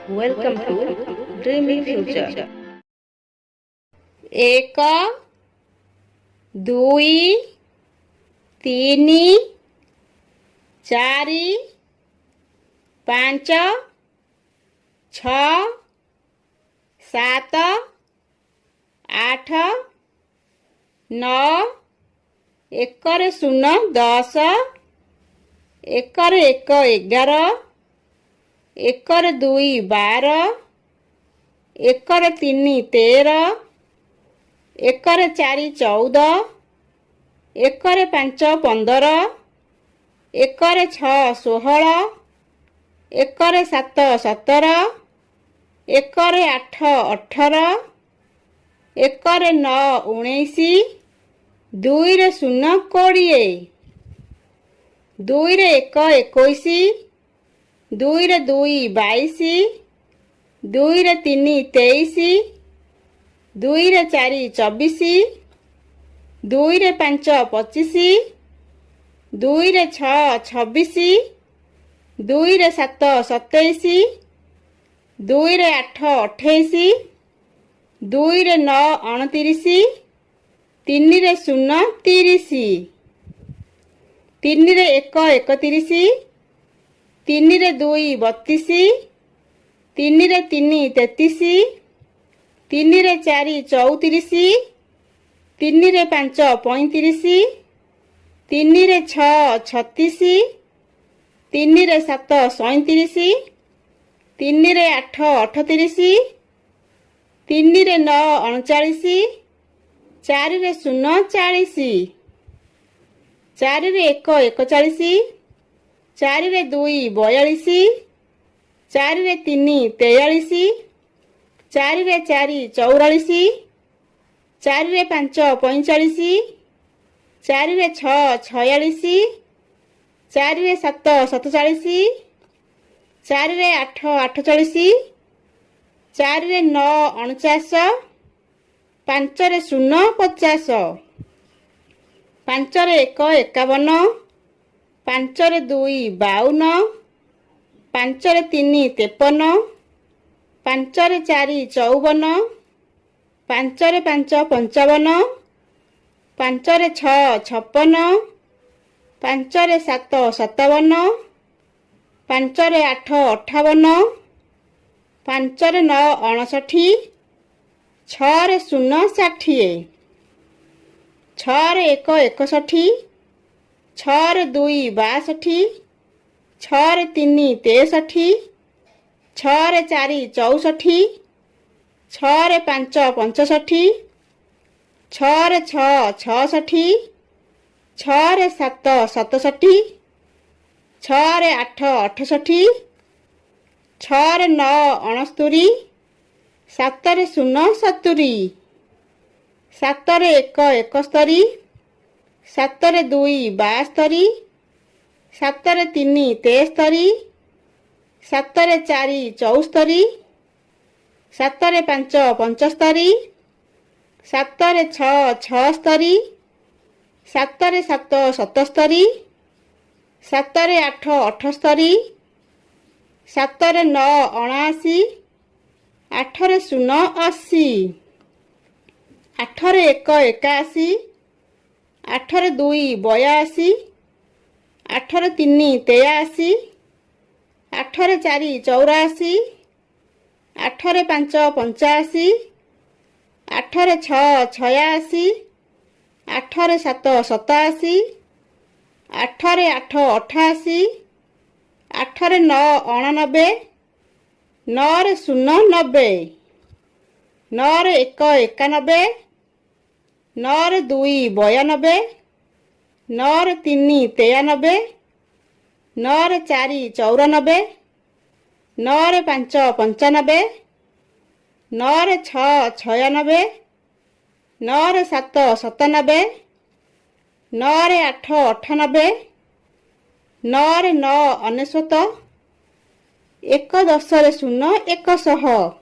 Welcome to Dreamy Future. ଏକ, ଦୁଇ, ତିନି, ଚାରି, ପାଞ୍ଚ, ଛଅ, ସାତ, ଆଠ, ନଅ। ଏକରେ ଶୂନ 10, ଏକରେ ଏକ 11, ଏକରେ ଦୁଇ 12, ଏକରେ ତିନି 13, ଏକରେ ଚାରି 14, ଏକରେ ପାଞ୍ଚ 15, ଏକରେ ଛଅ 16, ଏକରେ ସାତ 17, ଏକରେ ଆଠ 18, ଏକରେ ନଅ 19, ଦୁଇରେ ଶୂନ 20, ଦୁଇରେ ଏକ 21, ଦୁଇରେ ଦୁଇ 22, ଦୁଇରେ ତିନି 23, ଦୁଇରେ ଚାରି 24, ଦୁଇରେ ପାଞ୍ଚ 25, ଦୁଇରେ ଛଅ 26, ଦୁଇରେ ସାତ 27, ଦୁଇରେ ଆଠ 28, ଦୁଇରେ ନଅ 29, ତିନିରେ ଶୂନ 30, ତିନିରେ ଏକ 31, ତିନିରେ ଦୁଇ 32, ତିନିରେ ତିନି 33, ତିନିରେ ଚାରି 34, ତିନିରେ ପାଞ୍ଚ 35, ତିନିରେ ଛଅ 36, ତିନିରେ ସାତ 37, ତିନିରେ ଆଠ 38, ତିନିରେ ନଅ 39, ଚାରିରେ ଶୂନ 40, ଚାରିରେ ଏକ 41, ଚାରିରେ ଦୁଇ 42, ଚାରିରେ ତିନି 43, ଚାରିରେ ଚାରି 44, ଚାରିରେ ପାଞ୍ଚ 45, ଚାରିରେ ଛଅ 46, ଚାରିରେ ସାତ 47, ଚାରିରେ ଆଠ 48, ଚାରିରେ ନଅ 49, ପାଞ୍ଚରେ ଶୂନ 50, ପାଞ୍ଚରେ ଏକ 51, ପାଞ୍ଚରେ ଦୁଇ 52, ପାଞ୍ଚରେ ତିନି 53, ପାଞ୍ଚରେ ଚାରି 54, ପାଞ୍ଚରେ ପାଞ୍ଚ 55, ପାଞ୍ଚରେ ଛଅ 56, ପାଞ୍ଚରେ ସାତ 57, ପାଞ୍ଚରେ ଆଠ 58, ପାଞ୍ଚରେ ନଅ 59, ଛଅରେ ଶୂନ 60, ଛଅରେ ଏକ 61, ଛଅରେ ଦୁଇ 62, ଛଅରେ ତିନି 63, ଛଅରେ ଚାରି 64, ଛଅରେ ପାଞ୍ଚ 65, ଛଅରେ ଛଅ 66, ଛଅରେ ସାତ 67, ଛଅରେ ଆଠ 68, ଛଅରେ ନଅ 69, ସାତରେ ଶୂନ 70, ସାତରେ ଏକ 71, ସାତରେ ଦୁଇ 72, ସାତରେ ତିନି 73, ସାତରେ ଚାରି 74, ସାତରେ ପାଞ୍ଚ 75, ସାତରେ ଛଅ 76, ସାତରେ ସାତ 77, ସାତରେ ଆଠ 78, ସାତରେ ନଅ 79, ଆଠରେ ଶୂନ 80, ଆଠରେ ଏକ 81, ଆଠରେ ଦୁଇ 82, ଆଠରେ ତିନି 83, ଆଠରେ ଚାରି 84, ଆଠରେ ପାଞ୍ଚ 85, ଆଠରେ ଛଅ 86, ଆଠରେ ସାତ 87, ଆଠରେ ଆଠ 88, ଆଠରେ ନଅ 89, ନଅରେ ଶୂନ 90, ନଅରେ ଏକ 91, ନଅରେ ଦୁଇ 92, ନଅରେ ତିନି 93, ନଅରେ ଚାରି 94, ନଅରେ ପାଞ୍ଚ 95, ନଅରେ ଛଅ 96, ନଅରେ ସାତ 97, ନଅରେ ଆଠ 98, ନଅରେ ନଅ 99, ଏକ ଦଶରେ ଶୂନ 100।